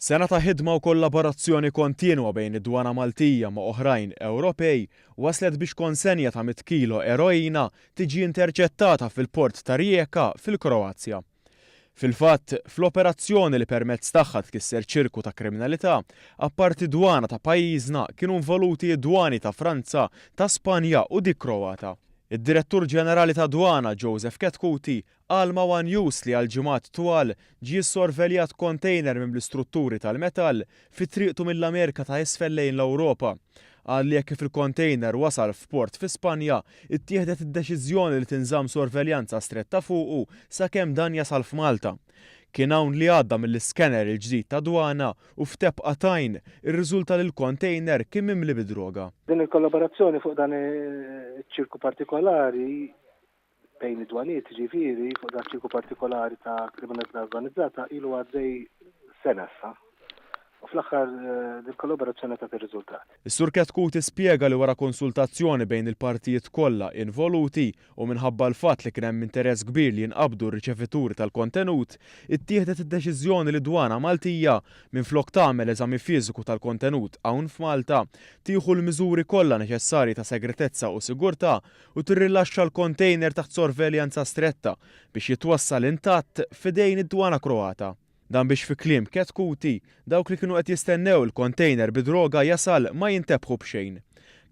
Sena ta' ħidma u kollaborazzjoni kontinwa bejn id-Dwana Maltija ma' oħrajn Ewropej waslet biex konsenja ta' 100 kilo eroina tiġi interċettata fil-port ta' Rijeka fil-Kroazja. Fil-fatt, fl-operazzjoni li permezz tagħha tkisser ċirku ta' kriminalità, apparti d-dwana ta' pajjiżna kienu involuti d-dwani ta' Franza, ta' Spanja u dik Kroata. Id-Direttur Ġenerali tad-Dwana, Joseph Chetcuti, Qal ma' one News li għal ġimgħat twal ġie ssorveljat kontejner mimli strutturi tal-metall fi triqtu mill-Amerika ta' Isfel lejn l-Ewropa. Qal li hekk kif il-kontejner wasal f'port fi Spanja, ittieħdet id-deċiżjoni li tinżamm sorveljanza stretta fuqu sakemm dan jasal f'Malta. Kien hawn li għadda mill-iscanner il-ġdid tad-dwana u f'tebqa t'għajn irriżulta li l-kontejner kien mimli bid-droga. Din il-kollaborazzjoni fuq dan iċ-ċirku partikolari bejn id-dwaniet, jiġifieri, fuq dak ċirku partikolari ta' kriminalità organizzata ilu għaddej sena issa. U fl-aħħar eh, dil-kollaborazzjoni ta' ir-riżultat. Is-Sur Chetcuti spjega li wara konsultazzjoni bejn il-partijiet kollha involuti u minħabba l-fatt li kien hemm interess kbir li jinqabdu r-riċevituri tal-kontenut, ittieħdet id-deċiżjoni li d-Dwana Maltija, minflok tagħmel eżami fiżiku tal-kontenut hawn f'Malta, tieħu l-miżuri kollha neċessarji ta' segretezza u sigurtà u tirrilaxxa l-kontejner taħt sorveljanza stretta biex jitwassal intatt f'idejn id-Dwana Kroata. Dan biex fi kliem Chetcuti, dawk li kienu qed jistennew il-kontejner bid-droga jasal ma jintebħu b'xejn.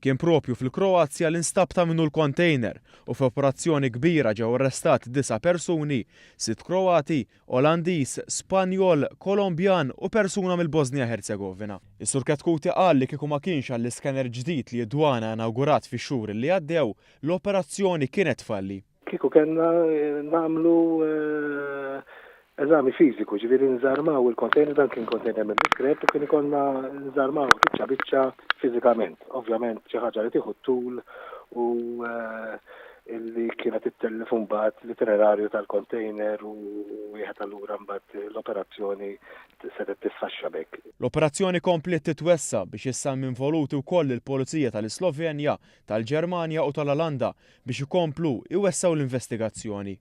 Kien propju fil-Kroazja li nstab ta' minnu l-kontejner u f'operazzjoni kbira ġew arrestati disa' persuni, sitt Kroati Olandiż, Spanjol, Kolombjan u persuna mill-Bożnija Ħerzegovina. Is-Sur Chetcuti qal li kieku ma kienx għall-iscanner ġdid li d-Dwana inawgurat fix-xhur li għaddew, l-operazzjoni kienet tfalli. Kieku kellna nagħmlu eżami fiżiku, ġifieri nżarmaw il-container, dan kien container mill-iskrep u kien ikollna nżarmawh biċċa biċċa fiżikament. Ovvjament xi ħaġa li tieħu t-tul u illi kienet ittellef imbagħad l-itinerarju tal-kontejner u wieħed allura mbagħad l-operazzjoni setgħet tisfaxxa b'hekk. L-operazzjoni kompliet titwessa' biex issa hemm involuti wkoll il-Pulizija tal-Islovenja, tal-Ġermanja u tal-Olanda biex ikomplu jwessgħu l-investigazzjoni.